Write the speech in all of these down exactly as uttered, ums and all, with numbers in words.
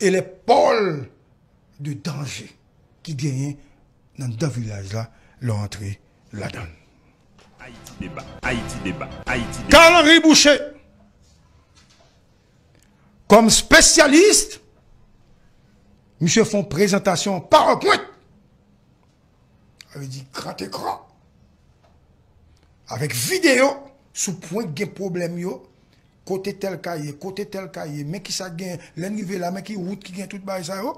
e lè pòl de danje ki genyen anndan vilaj la lè w antre ladan l. Ayiti Deba, Ayiti Deba, Ayiti Deba. Carl Henry Boucher, kòm espesyalis, misye fè yon prezantasyon PowerPoint, sa vle di gran ekran, avèk videyo sou pwen k gen pwoblèm yo, kote tèl ka ye, kote tèl ka ye, men kisa k gen, lè n rive la, men ki wout ki gen tout bagay sa yo.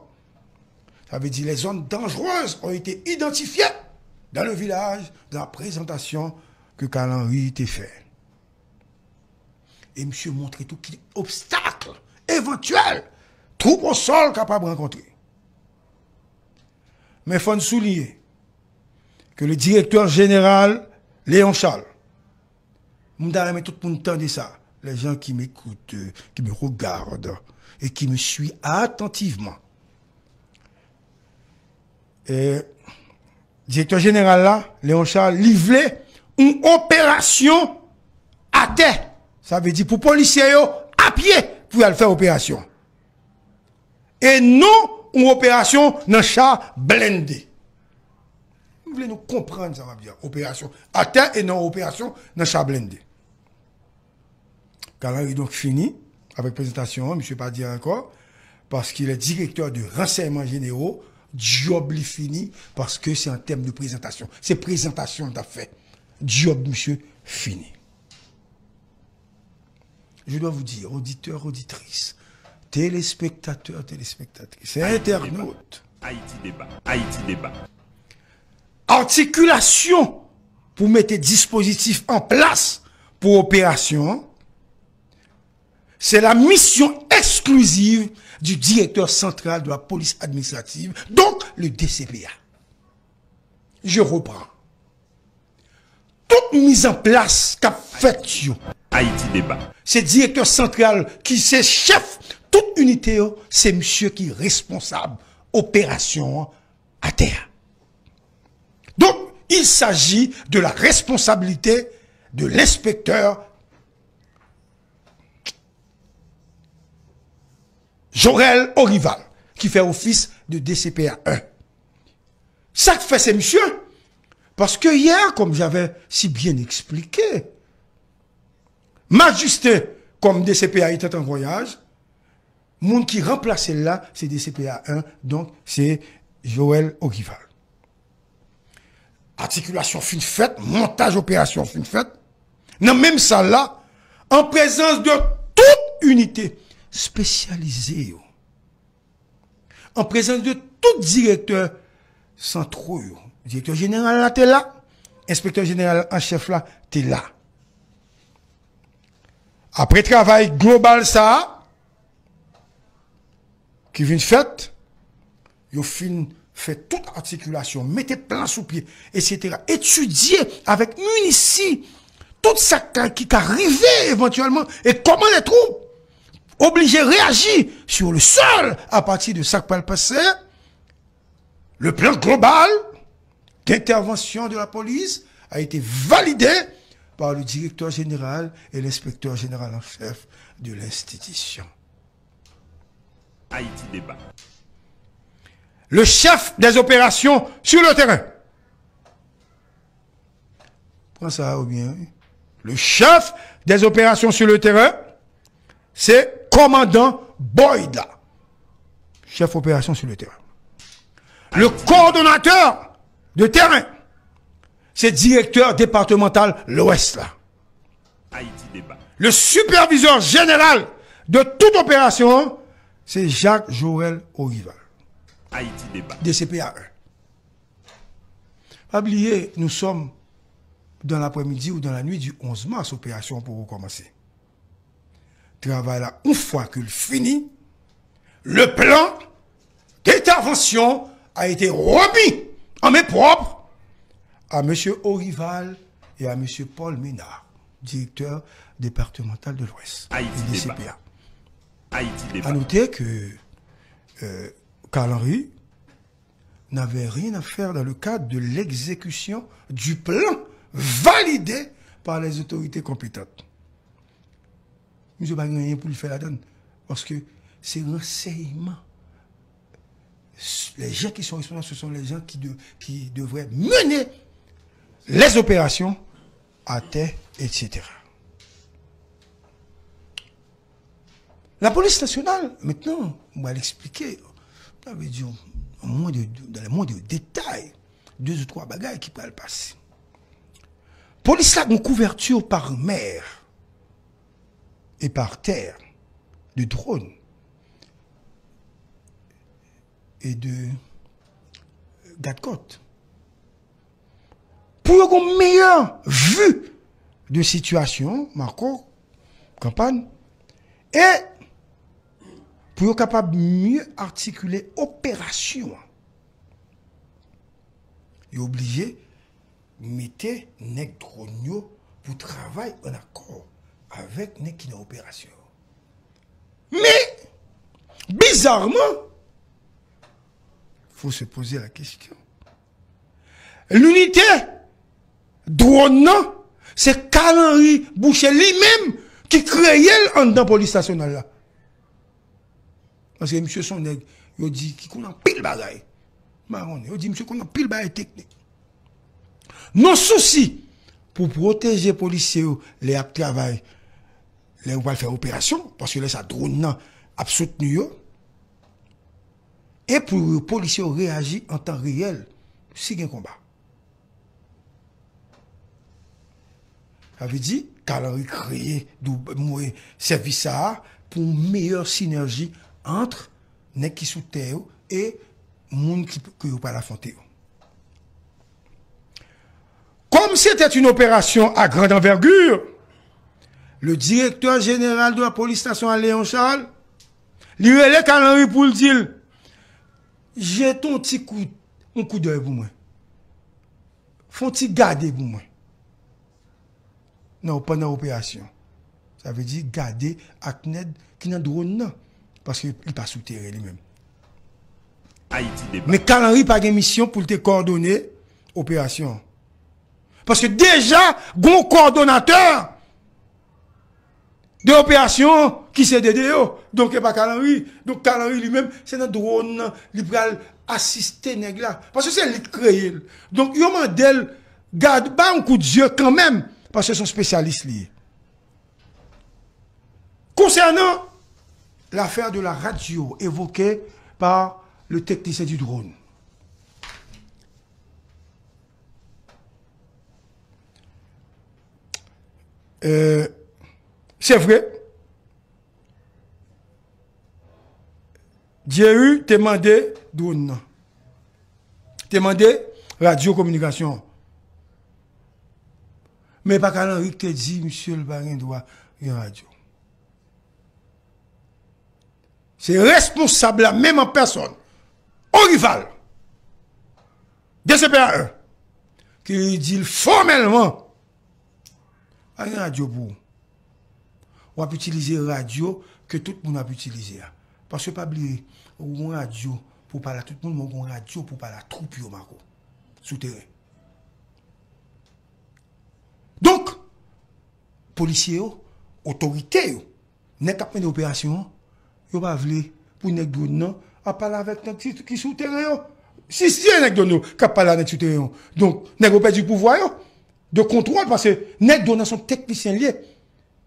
Sa vle di, les zones dangereuses ont été identifiées dans le village, dans la présentation que Carl Henry te fè. E misye montre tou ki obstak evantyèl twoup o sòl kapab rankontre. Men fò n souliye ke le direktè jeneral Léon Charles, m ta renmen tout moun tande sa, les gens qui m'écoutent, euh, qui me regardent et qui me suivent attentivement. E, direktè jeneral la, Léon Charles, li vle yon operasyon atè. Sa vle di pou polisye yo a pye pou y al fè operasyon. E non yon operasyon nan cha blende. M vle nou konprann sa m ap di a. Operasyon atè e non operasyon nan cha blende. Carl Henry donk fini avèk prezantasyon an, misye pa di ankò, paske le direktè de ransèyman jenero, djòb li fini, paske se an tèm de prezantasyon. Se prezantasyon l t ap fè. Djòb misye fini. Je dois vous dire, auditeurs, auditrices, téléspectateurs, téléspectatrices, et internautes, Ayiti Deba, Ayiti Deba. Atikilasyon pou mete dispozitif an plas pou operasyon an, se la misyon eksklizif du directeur central de la police administrative, donc le D C P A. Je reprends. Tout mizanplas k ap fèt yo, Ayiti Deba. Se direktè santral ki se chèf tout inite yo, se misye ki responsab operasyon an atè a. Donc, il s'agit de la responsabilité de l'inspecteur Jorel Orival, ki fè ofis de D C P A un. Sa k fè se misye? Paske yè, comme j'avais si bien expliqué, Majistin, comme D C P A était en voyage, moun ki ranplase l la, se D C P A un, donk se Jorel Orival. Atikilasyon fin fèt, montaj operasyon fin fèt. Nan menm sal la, an prezans de tout inite espesyalize yo, an prezans de tout direktè santwo yo. Direktè jeneral la te la, enspektè jeneral an chèf la te la. Apre travay global sa a ki vin fèt, yo fin fè tout atikilasyon, mete plan sou pye, etsetera. Etidye avèk minisi tout sa ka, ki ka rive evantyèlman e kòman les troupes obligées réagissent sur le sol à partir de sa k pral pase. Le plan global d'intervention de la police a été validé par le directeur général et l'inspecteur général en chef de l'institution. Ayiti Deba. Le chef des opérations sur le terrain. Pran sa yo byen, wi. Le chef des opérations sur le terrain, se kòmandan Boyd la. Chèf operasyon sur le terrain. Le coordonnateur de terrain, se direktè depatmantal Lwès la. Ayiti Deba. Le superviseur général de toute opération, se Jacques Joël Orival. Ayiti Deba. D C P A un. Pa bliye, nous sommes dans l'après-midi ou dans la nuit du onze mars, operasyon an poko kòmanse. Travay la, yon fwa ke l fini, le plan d'intervention a été remis en main propre à monsieur Orival et à monsieur Paul Ménard, directeur départemental de l'Ouest, Ayiti Deba. D C P A. Ayiti Deba. À noter que, euh, Carl Henry n'avait rien à faire dans le cadre de l'exécution du plan validé par les autorités compétentes. Misye pa gen anyen pou l fè ladan l, paske se ransèyman Les gens qui sont responsables, ce sont les gens qui, de, qui devraient mener les opérations à terre, et cetera. Lapolis nasyonal, mentnan, mwen al eksplike, sa vle di, an mwen de, de, dan le mwen de detay, de ou twa bagay ki pral pase. Polis la gen kouvèti pa mè e pa tè de dwòn e de gadkòt. Pou yo gen yon meyè vi de sitiyasyon, Marco, kanpay, e pou yo kapab mye atikile operasyon an. Yo oblije mete nèg dwòn yo pou travay an akò avèk nèg ki nan operasyon yo. Men, bizarman, faut se poser la question. Linite dwòn nan, se Carl Henry Boucher li menm ki kreye l anndan polis nasyonal la. Paske misye se yon nèg, yo di, ki konn anpil bagay. M pa konnen, yo di misye konn anpil bagay teknik. Nan sousi pou pwoteje polisye yo lè y ap travay, lè yo pral fè operasyon, paske lè sa dwòn nan ap soutni yo, e pou polisye yo reyaji an tan reyèl si gen konba. Sa vle di, Carl Henry kreye dou-, mwen, sèvis sa a pou meyè sinèji ant nèg ki sou tè yo e moun ki, ke yo pral afwonte yo. Comme c'était une opération à grande envergure, le directeur général de la police nationale, Léon Charles, li rele Carl Henry pou l di l, jete yon ti kou, yon koudèy pou mwen. Fè yon ti gade pou mwen. Nan, pandan operasyon. Sa vle di gade ak nèg ki nan dwòn nan. Paske li pa sou teren li menm. Ayiti Deba. Men Carl Henry pa gen misyon pou l te kòdone operasyon an. Paske deja, gen yon kòdonatè de operasyon ki se Dede yo. Donk, e pa Carl Henry. Donk, Carl Henry li menm, se nan dwòn nan li pral asiste nèg la. Paske se li k kreye l. Donk, yo mande l, gad, ba yon kout zye kanmenm. Paske se yon spesyalis li ye. Concernant l'affaire de la radio évoquée par le technicien du drone, euh, se vre, Jerry te mande dwòn nan. Te mande radyo kominikasyon. Men pa Carl Henry ki te di misye l pa gen dwa gen radyo. Se responsab la menm an pèsòn, Orival, D C P A un, ki di l fòmèlman, pa gen radyo pou ou. W ap itilize radyo ke tout moun ap itilize a. Paske pa bliye, ou gon radyo pou pale a tout moun, men ou gon radyo pou pale a twoup yo, Marco, sou teren. Donk, polisye yo, otorite yo, nèg k ap mennen operasyon an, yo pa vle pou nèg dwòn nan ap pale avèk nèg ki, ki sou teren yo. Si, si se nèg dwòn yo k ap pale a nèg sou teren yo, donk, nèg yo pèdi pouvwa yo de kontwòl, paske nèg dwòn nan se yon teknisyen l ye.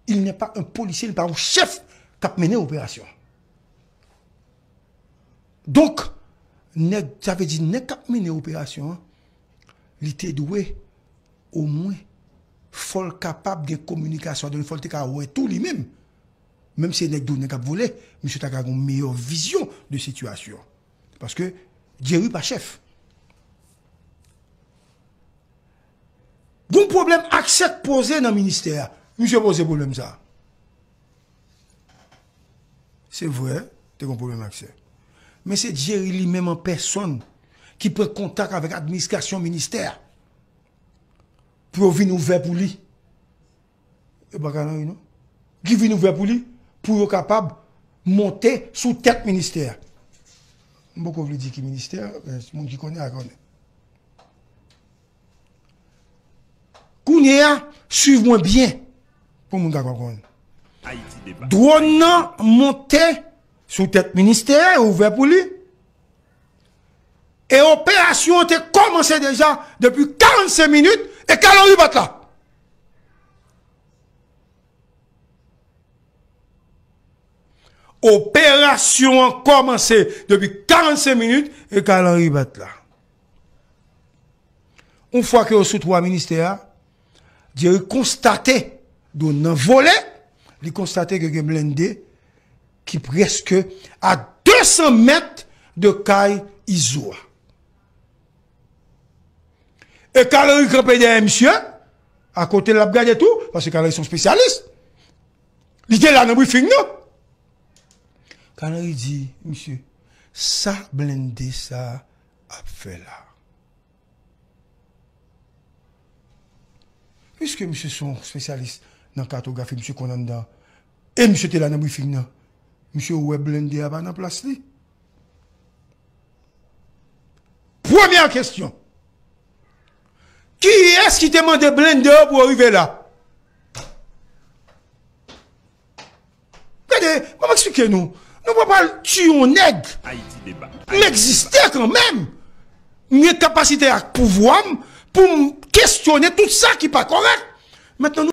Il n'est pas un policier, li pa yon chèf k ap mennen operasyon an. Donk, nèg, sa vle di nèg k ap mennen operasyon an, li te dwe, omwen, fò l kapab gen kominikasyon, donk fò l te ka wè tou li menm. Menm si se nèg dwòn nan k ap vole, misye ta ka gen yon meyè vizyon de sitiyasyon. Paske Jerry pa chèf. Gon pwoblèm aksè k poze nan ministè a. Misye poze pwoblèm sa a. Se vre, te gon pwoblèm aksè. Men se Jerry li menm an pèsòn ki pran kontak avèk administrasyon ministè a pou yo vin ouvè pou li. E pa Carl Henry, non. Ki vin ouvè pou li, pou yo kapab monte sou tèt ministè a. M poko vle di ki ministè, men moun ki konnen a konnen. Kounye a, swiv mwen byen, pou moun ka konprann. Ayiti Deba. Dwòn nan monte sou tèt ministè a, ouvè pou li. E operasyon an te kòmanse deja depi karannsenk minit e Carl Henry pa t la. Operasyon an kòmanse depi karannsenk minit e Carl Henry pa t la. Yon fwa ke yo sou twa ministè a, Jerry konstate, dwòn nan vole, li konstate ke gen blende ki prèske a de san mèt de kay Izo a. E Carl Henry kanpe dèyè misye, akote l ap gade tou, paske Carl Henry se yon espesyalis. Li te la nan briefing nan. Carl Henry di, misye, sa blende sa ap fè la. Piske misye se yon espesyalis nan katografi, misye konn anndan, e misye te la nan briefing nan, misye wè blende a pa nan plas li. Premyè kesyon. Kiyès ki te mande blende yo pou yo rive la? Gade, ban m eksplike nou. Nou pa pral tiye yon nèg. M egziste kanmenm. M gen kapasite ak pouvwa m pou m kesyone tout sa ki pa kòrèk. Mentnan,